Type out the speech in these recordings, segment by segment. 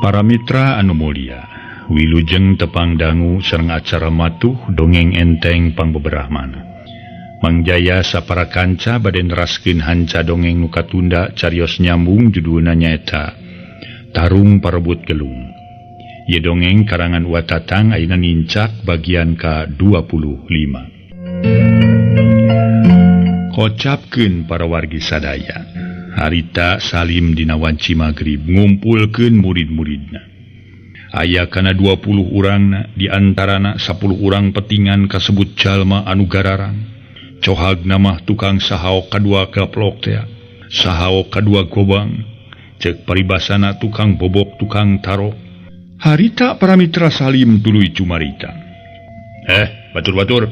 Para mitra anu mulia, wilujeng tepang dangu sareng acara matuh dongeng enteng pangbeberahmana. Mangjaya sapara kanca bade neraskeun hanca dongeng nu katunda carios nyambung judulna nyaeta Tarung Parebut Gelung. Ieu dongeng karangan Wa Tatang ayeuna nincak bagian ka-25. Kocapkeun para wargi sadaya. Harita Salim dina wanci magrib ngumpulkeun murid-muridna. Aya kana 20 urangna, di antarana 10 urang petingan kasebut jalma anu gararang. Cohagna mah tukang sahao kadua gaplok tea, sahao kadua gobang, cek paribasana tukang bobok tukang tarok. Harita para mitra Salim tuluy cumarita. Batur-batur.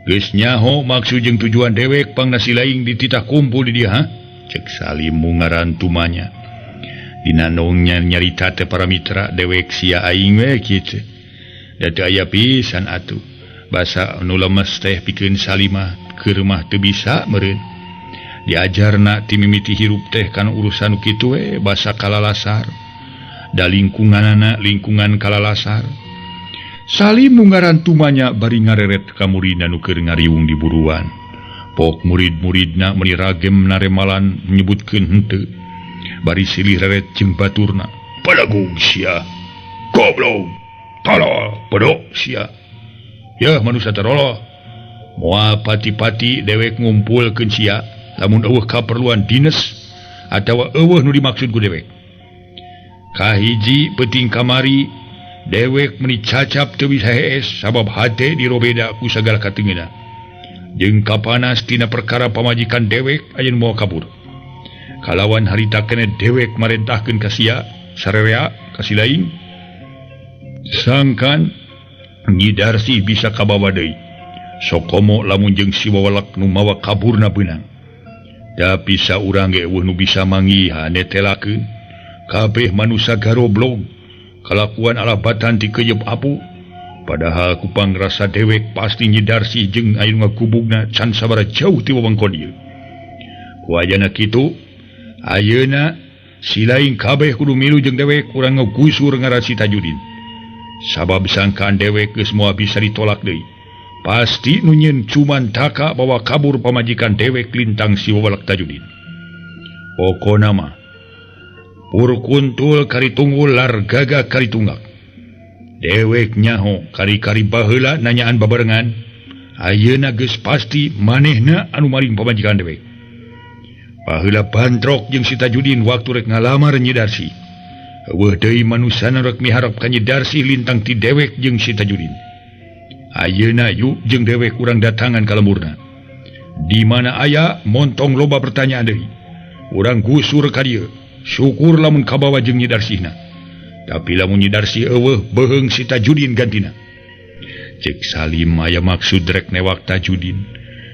Geus nyaho maksud jeung tujuan dewek pangna silaing dititah kumpul di dieu ha? Cek Salim mungaran tumanya. Dina nongnya nyarita teh para mitra dewek sia aing we kitu. Da teu aya pisan atuh. Basa nu lemes teh pikeun Salimah keur mah teu bisa meureun. Diajarna ti mimiti hirup teh kana urusan nu kitu we basa kalalasar. Da lingkunganana lingkungan kalalasar. Salim mungaran tumanya bari ngareret ka muridna nu keur ngariung di buruan. Pok murid-muridna meuni ragem naremalan nyebutkeun henteu. Bari silih reret jeung baturna. Palagung sia. Goblok. Tolol, bodoh sia. Yeuh manusia terolo. Moal pati-pati dewek ngumpulkeun sia lamun eueuh kaperluan dines atawa eueuh nu dimaksud ku dewek. Kahiji peuting kamari dewek meuni cacap teu bisa hees sabab hate dirobeda ku sagala katengeuna. Jeung kapanas tina perkara pamajikan dewek aya nu moal kabur. Kalawan harita keneh dewek marentahkeun ka sia sarerea ka si lain. Sangkan Nyi Darsih bisa kabawa deui. Sokomo lamun jeung si wawalak nu mawa kaburna beunang. Tapi saurang ge eueuh nu bisa manggihan netelakeun. Kabeh manusa garoblog. Kalakuan alabatan ti keyep apu. Padahal kupang rasa dewek pasti Nyi Darsih jeung aya nu ngagubugna can sabaraha jauh ti wewengkon ieu. Ku ayana kitu, ayeuna si lain kabeh kudu milu jeung dewek urang ngagusur ngaran si Tajudin. Sabab sangkaan dewek geus moal bisa ditolak deui. Pasti nu nyieun cuman taka bawa kabur pamajikan dewek lintang si wawalak Tajudin. Pokona mah purkuntul kari tunggul lar gagah kari tunggak. Dewek nyaho kari-kari baheula nanyaan babarengan. Ayeuna geus pasti manehna anu maling pamajikan dewek. Baheula bantrok jeung si Tajudin waktu rek ngalamar Nyi Darsih. Eueuh deui manusana rek miharep ka Nyi Darsih lintang ti dewek jeung si Tajudin. Ayeuna yuk jeung dewek urang datangan ka lemburna. Di mana aya montong loba pertanyaan deui. Urang gusur ka dieu. Syukur lamun kabawa jeung Nyi Darsihna. Tapi lamun Nyi Darsih eueuh beuheung si Tajudin gantina. Cek Salim aya maksud rek newak Tajudin.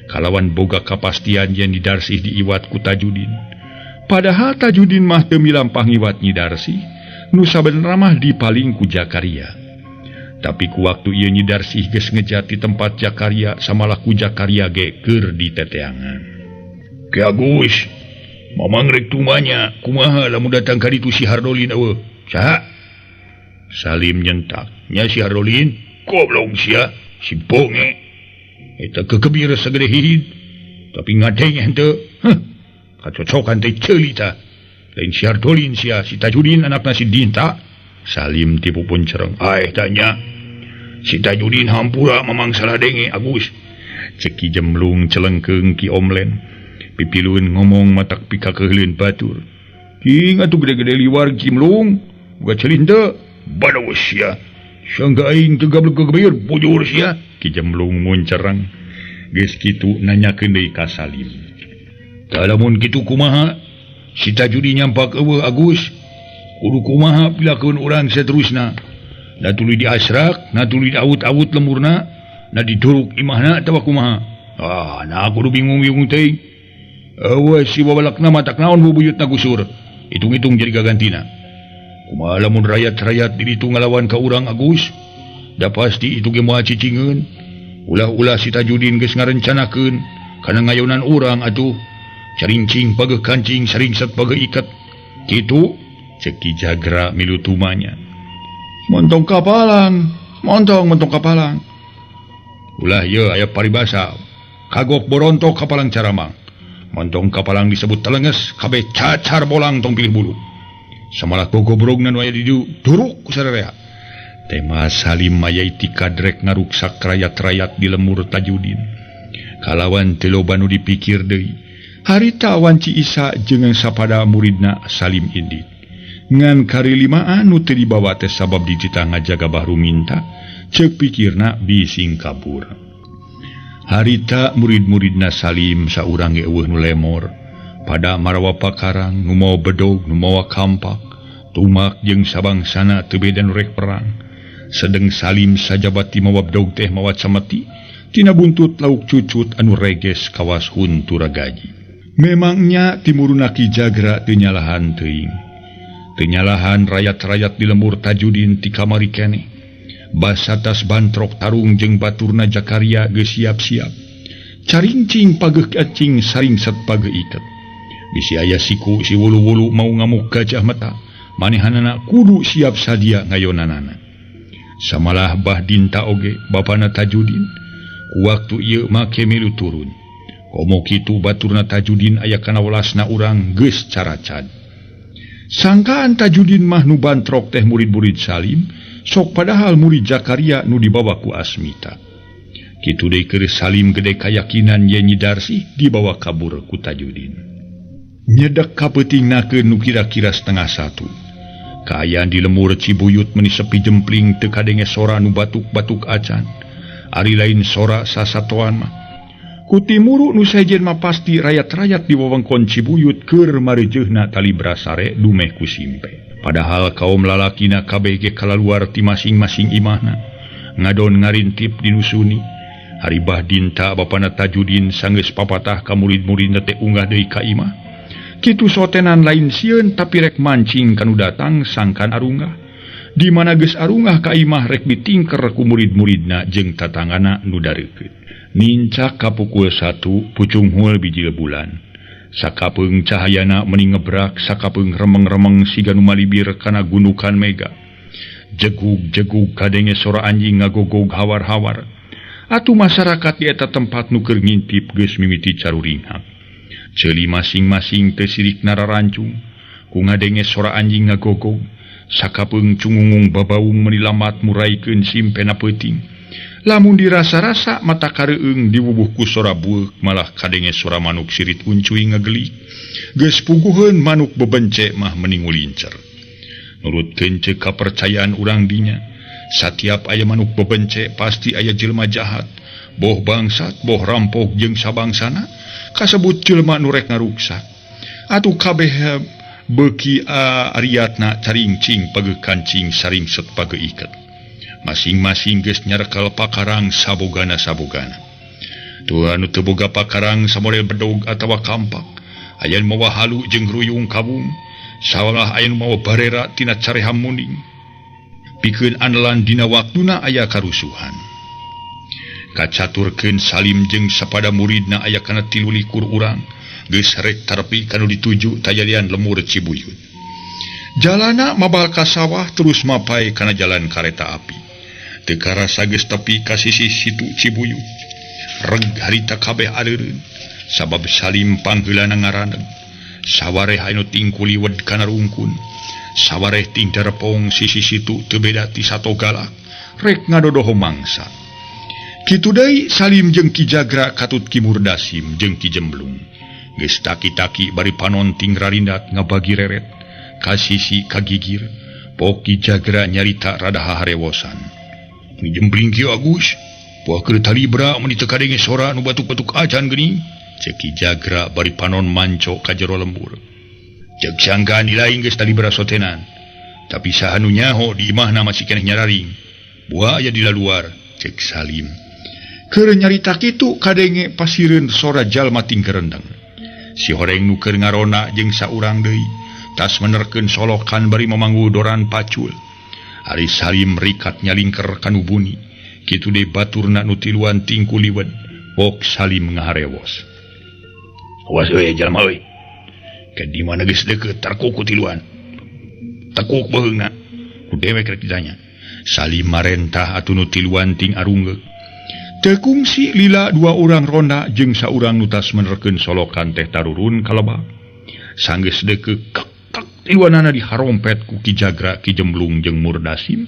Kalawan boga kapastian yen Nyi Darsih diiwat ku Tajudin. Padahal Tajudin mah teu milampah ngiwat Nyi Darsih, nu sabenerna mah dipaling ku Jakaria. Tapi ku waktu ieu Nyi Darsih geus ngejat di tempat Jakaria samalah ku Jakaria ge keur diteteangan. Ki Agus, mamang rek tumanya, kumaha lamun datang ka ditu si Hardolin eueuh? Saha? Salim nyentak. Nya si Hardolin, goblok sia, si bonge. Eta kegebir sagede hihid, tapi ngadenge henteu. Heh, kacocokan teh ceuli tah. Lain si Hardolin sia, si Tajudin anakna si Dinta. Salim tipu pun cereng. Aeh tanya. Si Tajudin hampura mamang salah denge Agus. Cek Ki Jemlung celengkeung Ki Omlen. Pipilueun ngomong matak pikakeuhleun batur. King atuh gede-gede liwar Jimlung. Boga ceuli henteu. Bados sia. Sangga aing teu gablek gegebir bujur sia. Ki Jemlung muncereng. Geus kitu nanyakeun deui ka Salim. Tah lamun kitu kumaha? Si Tajudin nyampak eueuh Agus. Kudu kumaha pilakeun urang saterusna? Na tuluy diasrak, na tuluy diawut-awut lemurna, na diduruk imahna atawa kumaha? Ah, nah kudu bingung-bingung teuing. Eueuh si babalakna matak naon bubuyutna gusur. Hitung-hitung jadi gagantina. Kumaha lamun rayat-rayat di ditu ngalawan ka urang Agus? Da pasti itu ge moal cicingeun. Ulah-ulah si Tajudin geus ngarencanakeun kana ngayonan urang atuh. Carincing pageuh kancing, saringsat pageuh iket. Kitu Cek Ki Jagra milu tumanya. Montong kapalang, montong montong kapalang. Ulah ye aya paribasa. Kagok borontok kapalang caramang. Montong kapalang disebut telenges, kabeh cacar bolang tong pilih bulu. Samalah gogobrogna nu aya di dieu duruk ku sarerea. Tema Salim maya itikad rek ngaruksak rayat-rayat di lemur Tajudin. Kalawan teu loba nu dipikir deui. Harita wanci Isa jeung sapada muridna Salim indit. Ngan karilimaan nu teu dibawa teh sabab dititah ngajaga Bahru Minta, ceuk pikirna bising kabur. Harita murid-muridna Salim saurang ge eueuh nu lemor. Pada marawa pakarang, nu mawa bedog, nu mawa kampak, tumak jeung sabangsana teu beda nu rek perang. Sedeng Salim sajabati mawa bedog teh mawa cameti, tina buntut lauk cucut anu reges kawas huntura gaji. Memangnya timuruna Ki Jagra teu nyalahan teuing. Teu nyalahan rayat-rayat di lembur Tajudin ti kamari keneh. Basatas bantrok tarung jeung baturna Jakaria geus siap-siap. Carincing pageuh acing saringset pageuh iket. Bisi aya siku si wulu-wulu mau ngamuk gajah mata, manehanana kudu siap sadia ngayonanana. Samalah Bah Dinta oge bapana Tajudin, ku waktu ieu make milu turun. Komo kitu baturna Tajudin aya kana welasna urang geus caracad. Sangkaan Tajudin mah nu bantrok teh murid-murid Salim, sok padahal murid Jakaria nu dibawa ku Asmita. Kitu deui keur Salim gede kayakinan yen Nyi Darsih dibawa kabur ku Tajudin. Nyedek kapeutingna nu kira-kira 12:30. Kaayaan di lemur Cibuyut meni sepi jempling teu kadenge sora nu batuk-batuk acan. Ari lain sora sasatoan mah. Ku timuru nu sejen mah pasti rayat-rayat di wewengkon Cibuyut keur mareujeuhna tali brasare dumeh ku simpe. Padahal kaum lalakina kabeh ge kalaluar ti masing-masing imahna. Ngadon ngarintip di nu suni. Ari Bah Dinta bapana Tajudin sanggeus papatah ka murid-muridna teh unggah deui ka imah. Kitu sotenan lain sieun tapi rek mancing kanu datang sangkan arungah. Di mana geus arungah ka imah rek ditingker ku murid-muridna jeung tatangana nu dareukeut. Nincak ka pukul 1 pucunghul bijil bulan. Sakapeung cahayana meni ngebrak, sakapeung remeng-remeng siga nu malibir kana gundukan mega. Jegug-jegug kadenge sora anjing ngagogog hawar-hawar. Atuh masyarakat di eta tempat nu keur ngintip geus mimiti caruringhak. Ceuli masing-masing teu sirik nararancung, ku ngadenge sora anjing ngagogog, sakapeung cungungung babaung meni lamat muraikeun simpena peuting. Lamun dirasa-rasa mata kareueung diwubuh ku sora bueuk malah kadenge sora manuk sirit uncuy ngagelik. Geus puguheun manuk bebence mah meni ngulincer. Nurutkeun ceuk kapercayaan urang dinya, satiap aya manuk bebence pasti aya jelema jahat, boh bangsat, boh rampok jeung sabangsana, kasebut jelema nu rek ngaruksak. Atuh kabeh beuki ariatna caringcing pageuh kancing saringset pageuh iket. Masing-masing geus nyarekal pakarang sabogana-sabogana. Tuh anu teu boga pakarang samodel bedog atawa kampak, aya nu mawa halu jeung ruyung kabung, sawalah aya nu mawa barera tina careham muning. Pikeun andalan dina waktuna aya karusuhan. Kacaturkeun Salim jeung sapada muridna aya kana 23 urang, geus rek tarpi kanu dituju tajadian lemur Cibuyut. Jalana mabal ka sawah terus mapai kana jalan kareta api. Teu karasa geus tepi ka sisi situ Cibuyut. Reg harita kabeh aleureun, sabab Salim pangheulana ngaraneg. Sawareh anu tingkuliwed kana rungkun, sawareh ting darepong sisi situ teu beda ti sato galak, rek ngadodoho mangsa. Kitu deui Salim jeung Ki Jagra katut Ki Murdasim jeung Ki Jemblung. Geus taki-taki bari panon ting rarindat ngabagi reret ka sisi kagigir. Pok Ki Jagra nyarita rada haharewosan. Ni jembling kieu Agus, poa keur talibra mun teu kadenge sora nu batuk-batuk acan geuning. Ceuk Ki Jagra bari panon manco ka jero lembur. Ceuk sangka nilai geus talibra sotenan. Tapi saha nu nyaho di imahna masih keneh nyararing. Buah aya di laluar, ceuk Salim. Keur nyarita kitu kadenge pasireun sora jalma tingkerendeng. Si horeng nu keur ngarona jeung saurang deui tas menerkeun solokan bari mamanggu doran pacul. Ari Salim rikat nyalingker kanu buni. Kitu deui baturna nu tiluan tingkuliwet. Pok Salim ngaharewos. Awas euy jalma euy. Ke di mana geus deukeut tarkuku tiluan. Tekuk beheungna. Ku dewek rek ditanya. Salim marentah atuh nu tiluan ting arunggeuk. Teu kungsi lila dua urang ronda jeung saurang nu tas menerkeun solokan teh tarurun ka lebak. Sanggeus deukeuh kek kek tiluanana diharompet ku Ki Jagra, Ki Jemblung jeung Murdasim,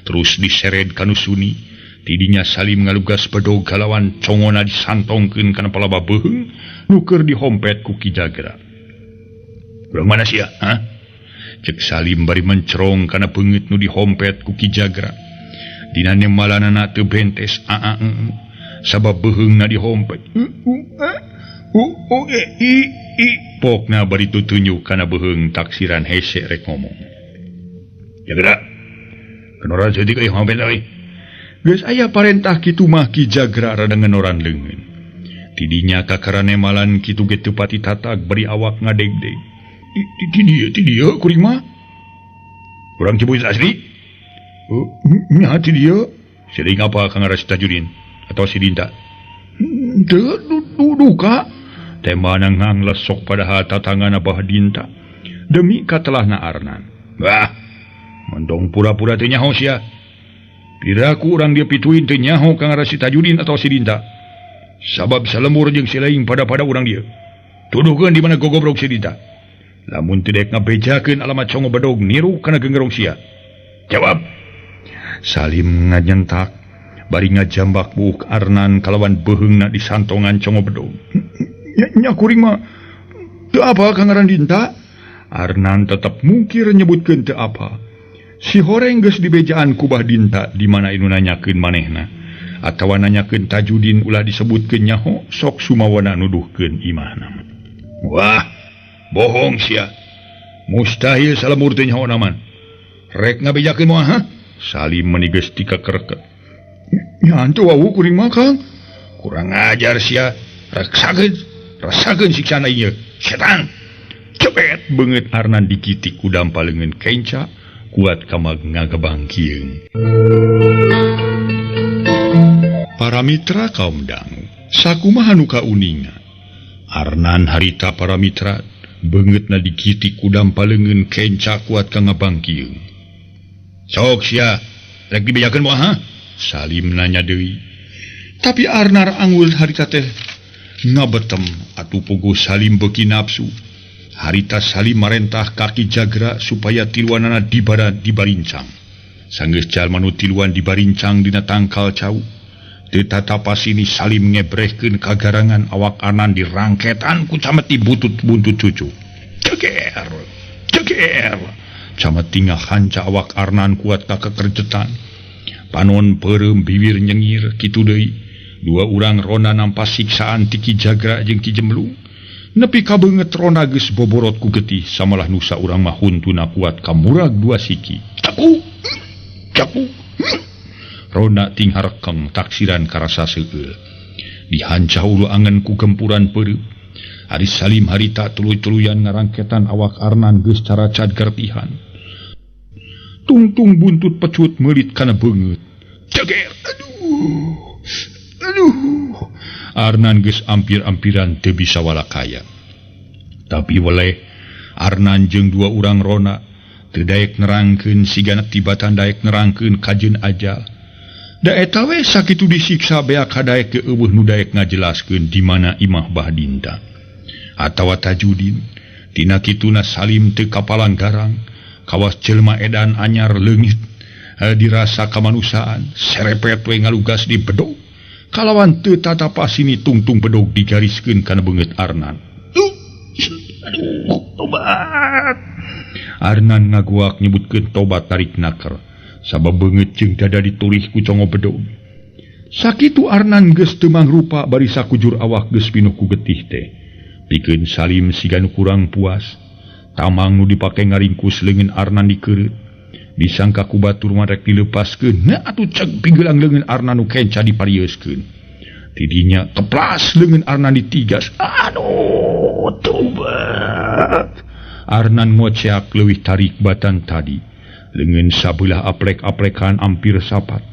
terus disered ka nu suni. Tidinya Salim ngalugas bedog kalawan congona disantongkeun kana palaba beuheung nu keur dihompet ku Ki Jagra. Urang mana sia, ha? Cek Salim bari mencerong kana beungeut nu dihompet ku Ki Jagra. Dina nemalanana teu bentes aa sabab beuheungna dihompet. U a u o e i i pokna bari tutunjuk kana beuheung taksiran hese rek ngomong. Jagra. Kenoran seutik euy hompet euy. Geus aya parentah kitu mah Ki Jagra rada ngenoran leungeun. Tidinya kakara nemalan kitu ge teu pati tatag bari awak ngadegdeg. Ti dieu ti dieu kuring mah. Urang Cibuyut asli? Nya ti dieu. Sering apa Kang Rasi Tajudin atau si Dinta? Teu duka. Temana nganglesok padahal tatangan Abah Dinta. Demi katelahna Arnan. Wah, mentong pura-pura teu nyaho sia. Piraku urang dia pituin teu nyaho Kang Rasi Tajudin atau si Dinta. Sabab salemur jeung si laing pada-pada urang dia. Tuduhkeun di mana gogobrok si Dinta. Lamun teu daek ngabejakeun alamat congo bedog niru kana genggerong sia. Jawab. Salim ngajentak bari ngajambak buuk Arnan kalawan beuheungna disantongan congo bedog. Nya kuring mah teu apa Kang Ngaran Dinta? Arnan tetep mungkir nyebutkeun teu apa. Si horeng geus dibejaan ku Bah Dinta di mana anu nanyakeun manehna atawa nanyakeun Tajudin ulah disebutkeun nyaho sok sumawana nuduhkeun imahna. Wah, bohong sia. Mustahil salemur teh nyaho naman. Rek ngabejakeun moal ha? Salim meni geus tikakerket. Nya hantu wau kuring mah Kang. Kurang ajar sia. Rek sakeun, rasakeun siksana ieu. Setan. Cepet beungeut Arnan dikitik ku dampa leungeun kenca kuat kamag ngagebang kieung. Para mitra kaum dangu, sakumaha nu kauninga. Arnan harita para mitra beungeutna dikitik ku dampa leungeun kenca kuat ka ngabang kieung. Sok sia, rek dibejakeun moal ha? Salim nanya deui. Tapi Arnar angul harita teh ngabetem atuh puguh Salim beuki nafsu. Harita Salim marentah ka Ki Jagra supaya tiluanana dibara dibarincang. Sanggeus jalma nu tiluan dibarincang dina tangkal cau. Teu tatapa sini Salim ngebrehkeun kagarangan awak Arnan dirangketan ku cameti butut-buntut cucu. Ceger, ceger. Camet tinggal hanca awak Arnan kuat ka kekerjetan. Panon peureum bibir nyengir kitu deui. Dua urang ronda nampa siksaan ti Ki Jagra jeung Ki Jemblung. Nepi ka beungeut ronda geus boborot ku getih samalah nusa urang mah huntuna kuat ka murag dua siki. Caku, caku. Ronda ting harekeng taksiran karasa seueul. Dihanca hulu angen ku gempuran peureum. Ari Salim harita tuluy-tuluyan ngarangketan awak Arnan geus caracad gertihan. Tungtung buntut pecut meulit kana beungeut. Ceger, aduh. Aduh. Arnan geus ampir-ampiran teu bisa walakaya. Tapi weleh Arnan jeung dua urang rona teu daek nerangkeun sigana tibatan daek nerangkeun kajeun ajal. Da eta we sakitu disiksa beak kadaek ge eueuh nu daek ngajelaskeun di mana imah Bah Dinta atawa Tajudin. Tina kituna Salim teu kapalang garang, kawas jelema edan anyar leungit dirasa kamanusiaan, serepet we ngalugas di bedog. Kalawan teu tatapa sini tungtung bedog digariskeun kana beungeut Arnan. Aduh, tobat. Arnan ngaguak nyebutkeun tobat tarik naker. Sabab beungeut jeung dada ditulih ku congo bedog. Sakitu Arnan geus teu mangrupa bari sakujur awak geus pinuh ku getih teh. Pikeun Salim siga nu kurang puas. Tamang nu dipake ngaringkus leungeun Arnan dikeureut. Disangka ku batur mah rek dileupaskeun. Nah atuh cek pinggelang leungeun Arnan nu kenca diparieuskeun. Tidinya keplas leungeun Arnan ditigas. Aduh, tobat. Arnan ngoceak leuwih tarik batan tadi. Leungeun sabelah aplek-aplekan ampir sapat.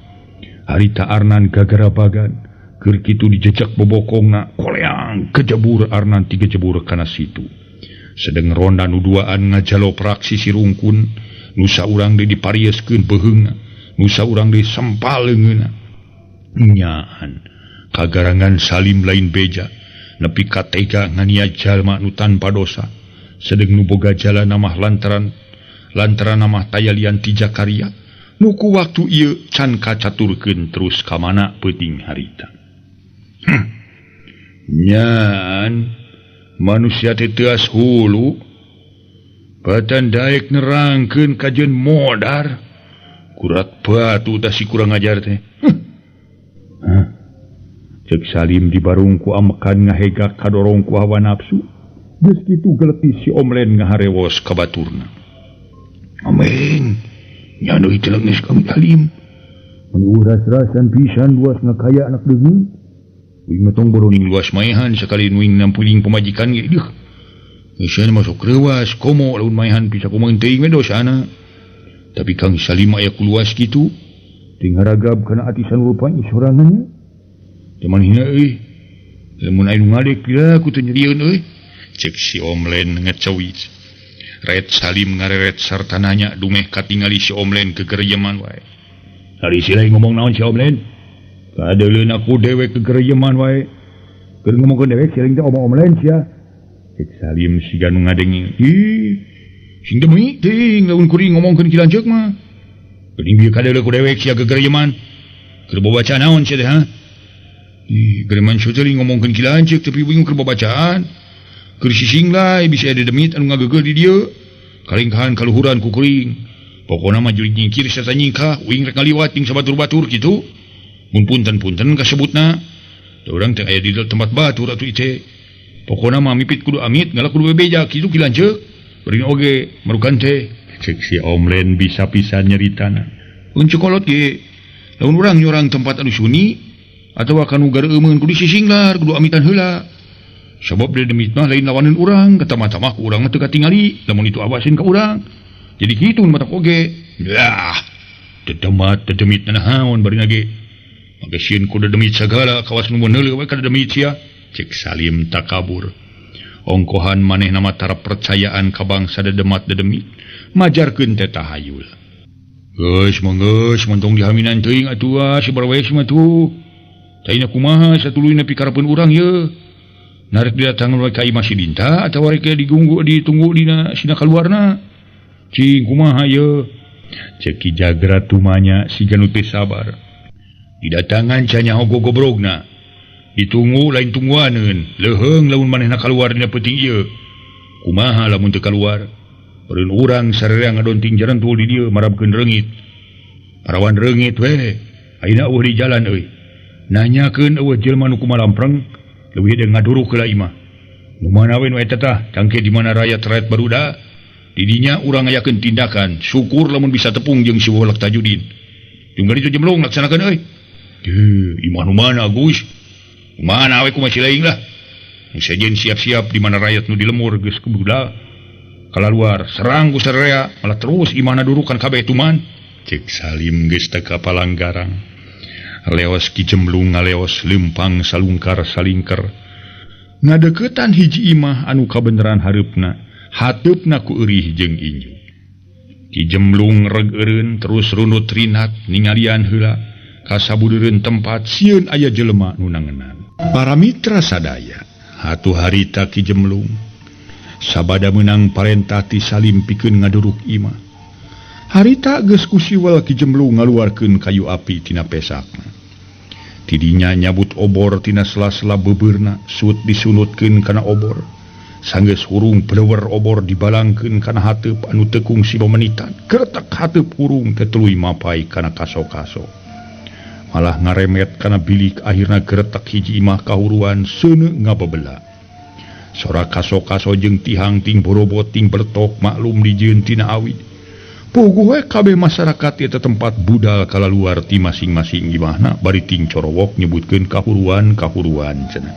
Harita Arnan gagarabagan. Keur kitu dijejak bobokongna koleang kejebur Arnan tigejebur kana situ. Sedeng ronda nu duaan ngajaloprak sisi rungkun. Nu saurang deui diparieskeun beuheungna, nu saurang deui sempal leungeunna. Nyaan kagarangan Salim lain beja, nepi ka tega nganiaya jalma nu tanpa dosa. Sedeng nu boga jalan mah lantaran mah taya lian ti Jakaria. Nu ku waktu ieu can kacaturkeun terus ka mana peuting harita. Nyaan manusia teh teuas hulu batan daek nerangkeun kajeun modar kurat batu tah si kurang ajar teh. Hah. Cek Salim dibarung ku amekan ngahegak kadorong ku hawa nafsu. Geus kitu geletis si Omlen ngaharewos ka baturna. Amin. Nya deui teh geus Kang Salim. Mun uras-rasan pisan luas ngakaya anak deungeun. Uing mah tong boroning luas maehan sakali nuing nampuling pamajikan ge deuh. Geus masuk reuas komo lamun maehan bisa kumaha teuing we dosana. Tapi Kang Salim aya ku luas kitu ting haragab kana ati sanurupan sorangannya. Teu manehna euy. Lamun aya nu ngadek pira ku teu nyerieun euy. Cek si Omlen ngecewis. Ret Salim ngareret sarta nanya dumeh katingali si Omlen kegerejeman wae. Ari si lain ngomong naon si Omlen? Kadeuleun aku dewek kegerejeman wae. Keur ngomongkeun dewek si lain teh omong Omlen sia. Cek Salim siga nu ngadenge. Ih, sing demi teuing lamun kuring ngomongkeun ki lanceuk mah. Geuning bieu kadeuleu ku dewek sia gegerejeman. Keur babaca naon sia teh ha? Ih, gereman soteuling ngomongkeun ki lanceuk tapi bingung keur babacaan. Keur sising lae bisa ada demit anu ngageugeuh di dieu. Kalingkahan kaluhuran ku kuring. Pokona mah jurig nyingkir sarta nyingkah uing rek ngaliwat jeung sabatur-batur kitu. Mun punten-punten kasebutna. Da urang teh aya di tempat batur atuh ieu. Pokona mah mipit kudu amit ngalak kudu bebeja kitu ki lanceuk. Beuring oge marukan teh. Cek si Omlen bisa pisan nyaritana. Uncu kolot ge lamun urang nyorang tempat anu sunyi atawa kanu gareumeun kudu sisinglar kudu amitan heula. Sabab de demit mah lain lawaneun urang, kata-mata mah ku urang mah teu katingali lamun itu awasin ka urang. Jadi kitu nu matak oge. Yah, dedemat dedemit naon barina ge. Maka sieun ku dedemit sagala kawas nu meuneuleuk we ka dedemit sia. Cek Salim takabur. Ongkohan manehna mah tara percayaan ka bangsa dedemat dedemit, majarkeun teh tahayul. Geus mah geus montong dihaminan teuing atuh si barwes mah tuh. Taina kumaha satuluyna pikarapeun urang ye. Narek didatangan we ka imah si Dinta atawa rek digunggu ditunggu dina sina kaluarna. Cing kumaha ye. Cek Ki Jagra tumanya siga nu teu sabar. Didatangan canyaho gogobrogna. Ditunggu lain tungguaneun, leuheung lamun manehna kaluar dina peuting ieu. Kumaha lamun teu kaluar? Beureun urang sararea ngadonting jarentul di dieu marabkeun reungit. Parawan reungit we. Ayeuna eueuh di jalan euy. Nanyakeun eueuh jelema nu kumalampreng, leuwih deui ngaduruk heula imah. Nu mana we nu eta tah, tangke di mana rakyat-rakyat baruda. Didinya urang ngayakeun tindakan, syukur lamun bisa tepung jeung si Wolek Tajudin. Tunggal itu jemlung laksanakeun euy. Deuh, imah nu mana Gus? Mana we kumaha lain lah. Nu sejen siap-siap di mana rakyat nu di lemur geus kubuda. Kalaluar serang ku sararea, malah terus imahna durukan kabeh tuman. Cek Salim geus teu kapalanggarang. Leos Ki Jemlung ngaleos lempang salungkar salingker. Ngadeukeutan hiji imah anu kabeneran hareupna, hateupna ku eurih jeung inju. Ki Jemlung reg eureun terus runut rinat ningalian heula kasabudeureun tempat sieun aya jelema nu nangenan. Para mitra sadaya, hatu harita Ki Jemlung sabada meunang parentah ti Salim pikeun ngaduruk imah. Harita geus ku siwel Ki Jemlung ngaluarkeun kayu api tina pesakna. Tidinya nyabut obor tina sela-sela beubeurna, suut disunutkeun kana obor. Sanggeus hurung bleuwer obor dibalangkeun kana hateup anu teu kungsi pamenitan. Kretek hateup hurung teh tuluy mapai kana kaso-kaso. Malah ngaremet kana bilik akhirna gretek hiji imah kahuruan seuneu ngabebela. Sora kaso-kaso jeung tihang ting borobot ting bertok maklum dijieun tina awi. Puguh we kabeh masyarakat eta tempat budal kalaluar ti masing-masing imahna bari ting corowok nyebutkeun kahuruan-kahuruan cenah.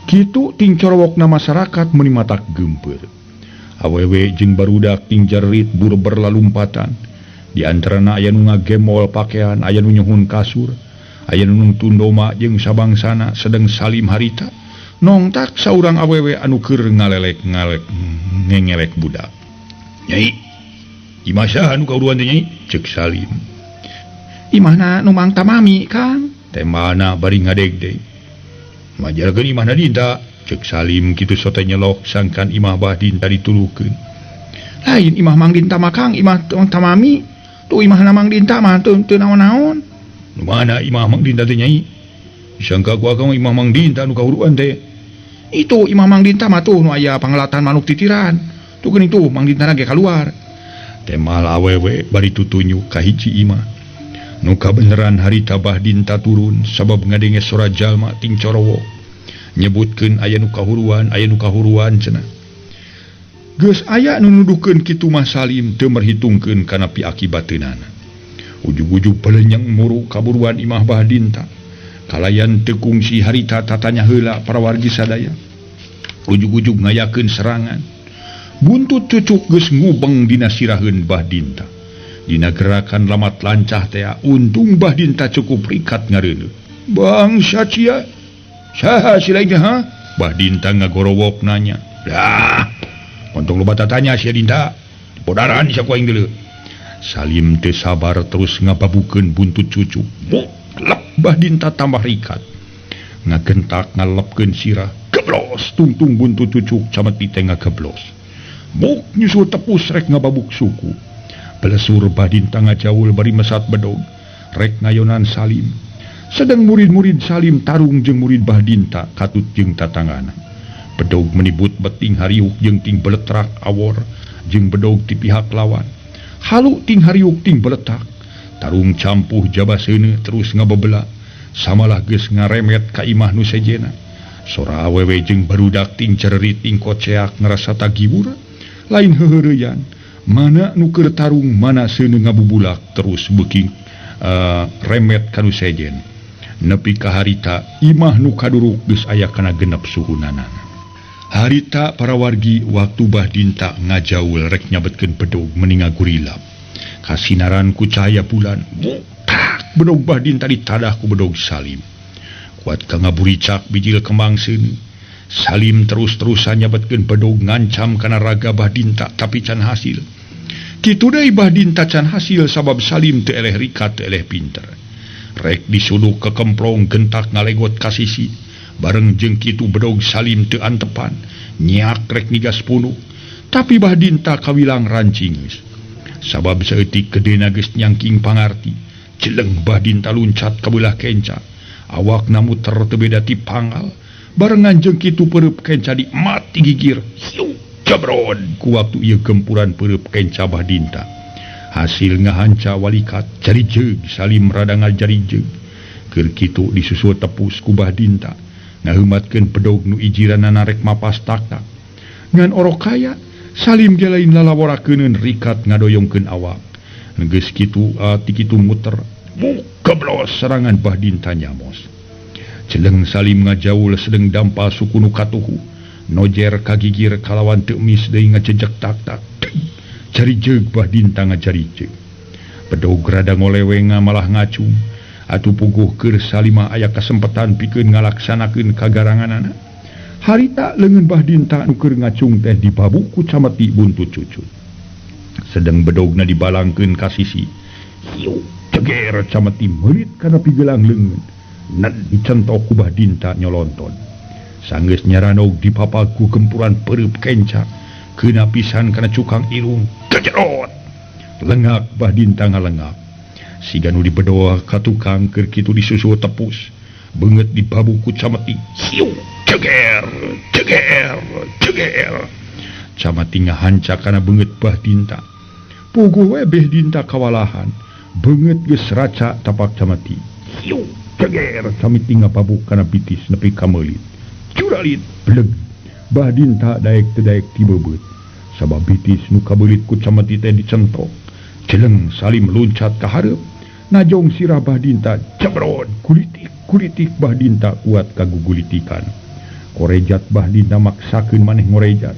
Kitu ting corowokna masyarakat meuni matak geumpeur. Awewe jeung barudak ting jerit burber lalumpatan. Di antarana aya nu ngagemol pakaian, aya nu nyuhun kasur, aya nu nungtun doma jeung sabangsana sedeng Salim harita. Nongtak saurang awewe anu keur ngalelek-ngalek ngengelek budak. Nyai, Imah saha nu kahuruan teh Nyai? Cek Salim. Imahna nu Mang Tamami Kang. Temana bari ngadeg deui. Majarkeun imahna Dinta. Cek Salim kitu sote nyelok sangkan imah Bah Dinta dituluhkeun. Lain imah Mang Dinta mah Kang, imah Mang Tamami. Tuh imahna Mang Dinta mah teu naon-naon. Nu mana imah Mang Dinta teh Nyai? Disangka ku akang imah Mang Dinta nu kahuruan teh. Itu imah Mang Dinta mah tuh nu aya pangelatan manuk titiran. Tuh geuning tuh Mang Dinta ge kaluar. Temal awewe bari tutunjuk ka hiji imah. Nu kabeneran harita Bah Dinta turun sabab ngadenge sora jalma ting corowo. Nyebutkeun aya nu kahuruan, aya nu kahuruan cenah. Geus aya nu nuduhkeun kitu mah Salim teu merhitungkeun kana piakibateunana. Ujug-ujug pelenyeng muru kaburuan imah Bah Dinta. Kalayan teu kungsi harita tatanya heula para wargi sadaya. Ujug-ujug ngayakeun serangan. Buntut cucuk geus ngubeng dina siraheun Bah Dinta. Dina gerakan lamat lancah tea untung Bah Dinta cukup rikat ngareuneuh. Bangsa cia. Saha si lain ha? Bah Dinta ngagorowok nanya. Dah. Untung loba tatanya sia Dinta. Podaran sia ku aing deuleu. Salim teu sabar terus ngababukeun buntut cucu. Lep Bah Dinta tambah rikat. Ngagentak ngalepkeun sirah. Geblos tungtung buntut cucuk cameti teh ngageblos. Muk nyusul tepus rek ngababuk suku. Belesur Bah Dinta ngajaul bari mesat bedog. Rek ngayonan Salim. Sedang murid-murid Salim tarung jeung murid Bah Dinta katut jeung tatangana. Bedog menibut beting hariuk jeung ting beletrak awor jeung bedog ti pihak lawan. Halu ting hariuk ting beletak. Tarung campuh jaba seuneu terus ngabebela. Samalah geus ngaremet ka imah nu sejena. Sora awewe jeung barudak ting cererit ting koceak ngarasa tagibur. Lain heuheureyan. Mana nu keur tarung mana seuneu ngabubulak terus beuki remet ka nu sejen. Nepi ka harita imah nu kaduruk geus aya kana genep suhunana. Harita para wargi waktu Bah Dinta ngajaul rek nyabetkeun bedog meni ngagurilap. Kasinaran ku cahaya bulan, tak bedog Bah Dinta ditadah ku bedog Salim. Kuat ka ngaburicak bijil kembang seuneu. Salim terus-terusan nyabetkeun bedog ngancam kana raga Bah Dinta tapi can hasil. Kitu deui Bah Dinta can hasil sabab Salim teu eleh rikat teu eleh pinter. Rek disuduk ke kemplong gentak ngalegot ka sisi. Bareng jeung kitu bedog Salim teu antepan, nyiak rek nigas punuk. Tapi Bah Dinta kawilang rancingeus. Sabab saeutik gedena geus nyangking pangarti. Jeleng Bah Dinta luncat ka beulah kenca. Awakna muter teu beda ti pangal. Barengan jeung kitu peureub kenca di mati gigir. Hiu jabron ku waktu ieu gempuran peureub kenca Bah Dinta. Hasil ngahanca walikat jari jeug Salim rada ngajari jeug. Keur kitu disusul tepus ku Bah Dinta. Ngaheumatkeun bedog nu ijiranana rek mapas tak-tak. Ngan orok kaya Salim ge lain lalaworakeuneun rikat ngadoyongkeun awak. Geus kitu ti kitu muter. Geblos serangan Bah Dinta nyamos. Jeleng Salim ngajaul sedeng dampal suku nu katuhu. Nojer kagigir kalawan teu mis deui ngajejek tak-tak. Jari jeug Bah Dinta ngajari jeug. Bedog rada ngolewenga malah ngacung. Atuh puguh keur Salimah aya kasempatan pikeun ngalaksanakeun kagaranganana. Harita leungeun Bah Dinta nu keur ngacung teh dibabuk ku cameti buntut cucut. Sedeng bedogna dibalangkeun ka sisi. Hiu ceger cameti meurit kana pigelang leungeun. Nan dicentok ku Bah Dinta nyolonton. Sanggeus nyaranog dipapag ku gempuran peureub kenca. Keuna pisan kana cukang irung. Kejerot. Lengak Bah Dinta ngalengak. Siga nu dibedoa ka tukang keur kitu disusul tepus. Beungeut dibabuk ku cameti. Hiu ceger ceger ceger. Cameti ngahanca kana beungeut Bah Dinta. Puguh we Bah Dinta kawalahan. Beungeut geus raca tapak cameti. Hiu ceger cameti ngapabuk kana bitis nepi ka meulit. Curalit bleg. Bah Dinta daek teu daek tibebeut. Sabab bitis nu kabeulit ku cameti teh dicentok. Jeleng Salim luncat ka hareup. Najong sirah Bah Dinta jebrod kulitik kulitik Bah Dinta kuat kagugulitikan. Korejat Bah Dinta maksakeun maneh ngorejat.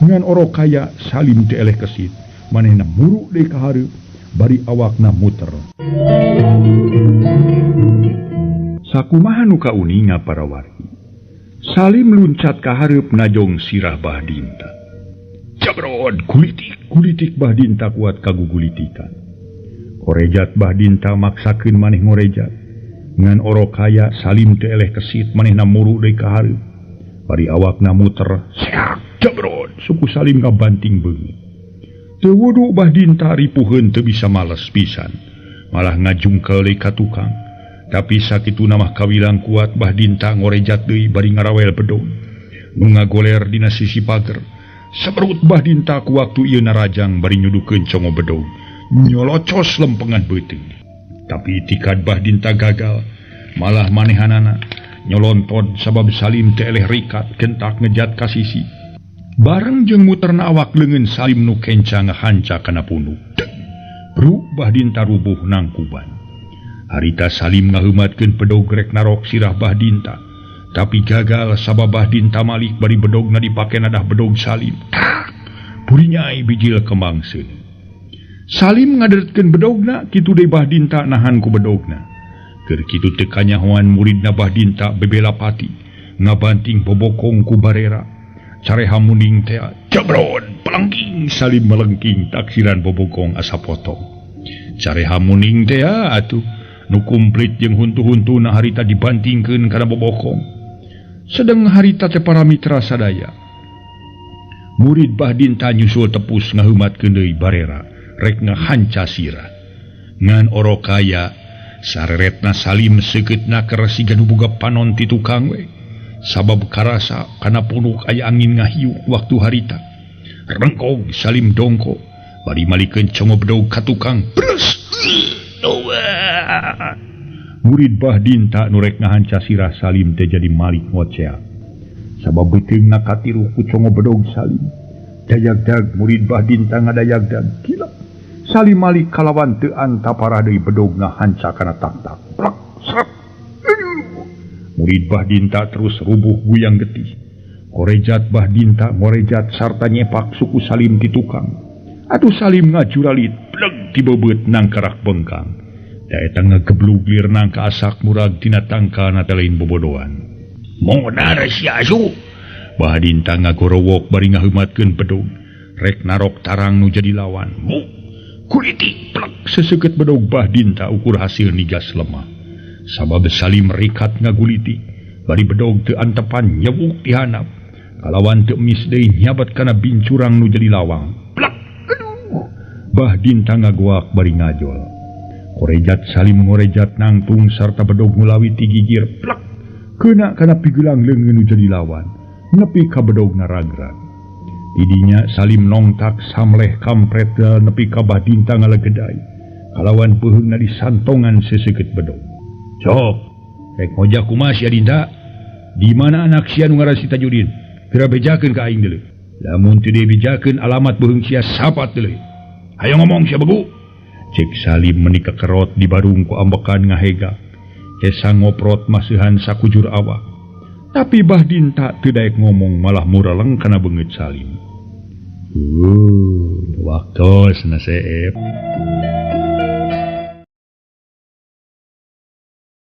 Ngan orok kaya Salim teu eleh kesit. Manehna muru deui ka hareup bari awakna muter. Sakumaha nu kauninga para wargi. Salim luncat ka hareup najong sirah Bah Dinta. Jabrod gulitik gulitik Bah Dinta kuat kagugulitikan. Korejat Bah Dinta maksakeun maneh ngorejat. Ngan orok kaya Salim teu eleh kesit manehna muru deui ka hareup. Bari awakna muter seak jabrod suku Salim ngabanting beungeut. Teu wudu Bah Dinta ripuheun teu bisa males pisan. Malah ngajungkel deui ka tukang. Tapi sakituna mah kawilang kuat Bah Dinta ngorejat deui bari ngarawel bedog. Nu ngagoler dina sisi pager. Seberut Bah Dinta ku waktu ieu narajang bari nyudukeun congo bedog. Nyolocos lempengan beuteung. Tapi itikad Bah Dinta gagal, malah manehanana nyolonton sabab Salim teu eleh rikat gentak ngejat ka sisi. Bareng jeung muterna awak leungeun Salim nu kenca ngahanca kana punduk. Bru Bah Dinta rubuh nangkuban. Harita Salim ngaheumatkeun bedog rek narok sirah Bah Dinta. Tapi gagal sabab Bah Dinta malik bari bedogna dipake nadah bedog Salim. Burinyai bijil kembang seuneu. Salim ngaderetkeun bedogna kitu deui Bah Dinta nahan ku bedogna. Keur kitu teu kanyahoan muridna Bah Dinta bebela pati ngabanting bobokong ku barera. Careha muning teh jabrod pelengking Salim melengking taksiran bobokong asa potong. Careha muning teh atuh nu kumplit jeung huntu-huntuna harita dibantingkeun kana bobokong. Sedeng harita teh para mitra sadaya. Murid Bah Dinta nyusul tepus ngaheumatkeun deui barera rek ngahanca sirah. Ngan orok kaya sareretna Salim seukeutna keresiga nu boga panon ti tukang we. Sabab karasa kana punuk aya angin ngahiuk waktu harita. Rengkog Salim dongko bari malikeun congo bedog ka tukang. Brus. Murid Bah Dinta nu rek ngahanca sirah Salim teh jadi malik ngocea. Sabab beuteungna katiru ku congo bedog Salim. Dayagdag murid Bah Dinta ngadayagdag gila. Salim malik kalawan teu antapara deui bedogna hanca kana tak-tak. Plak srep. Murid Bah Dinta terus rubuh guyang getih. Korejat Bah Dinta ngorejat sarta nyepak suku Salim ti tukang. Atuh Salim ngajuralit bleg tibebeut nangkarak bengkang. Da eta ngageblug lir nangka asak murag tina tangkalna teh lain bobodoan. Modar sia asu. Bah Dinta ngagorowok bari ngaheumatkeun bedog. Rek narok tarang nu jadi lawan. Buk kulitik plek seseukeut bedog Bah Dinta ukur hasil nigas lemah. Sabab Salim rikat ngaguliti bari bedog teu antepan nyewuk ti handap. Kalawan teu mis deui nyabat kana bincurang nu jadi lawang. Plek aduh. Bah Dinta ngagoak bari ngajol. Korejat Salim ngorejat nangtung sarta bedog ngulawi ti gigir plek keuna kana pigelang leungeun nu jadi lawan nepi ka bedogna ragrag. Tidinya Salim nongtak samleh kampret nepi ka Bah Dinta ngalegedai kalawan peuheungna disantongan seseukeut bedog. Cok rek ngojak kumaha sia Dinta? Di mana anak sia nu ngaran si Tajudin? Geura bejakeun ka aing deuleu. Lamun teu dibejakeun alamat beuheung sia sapat deuleu. Hayo ngomong sia begu. Cek Salim menika kerot di barung ku ambekan ngahega. Esa ngoprot masihan sakujur awak. Tapi Bah Dinta teu daek ngomong malah muraleng kana beungeut Salim. Waktosna seep.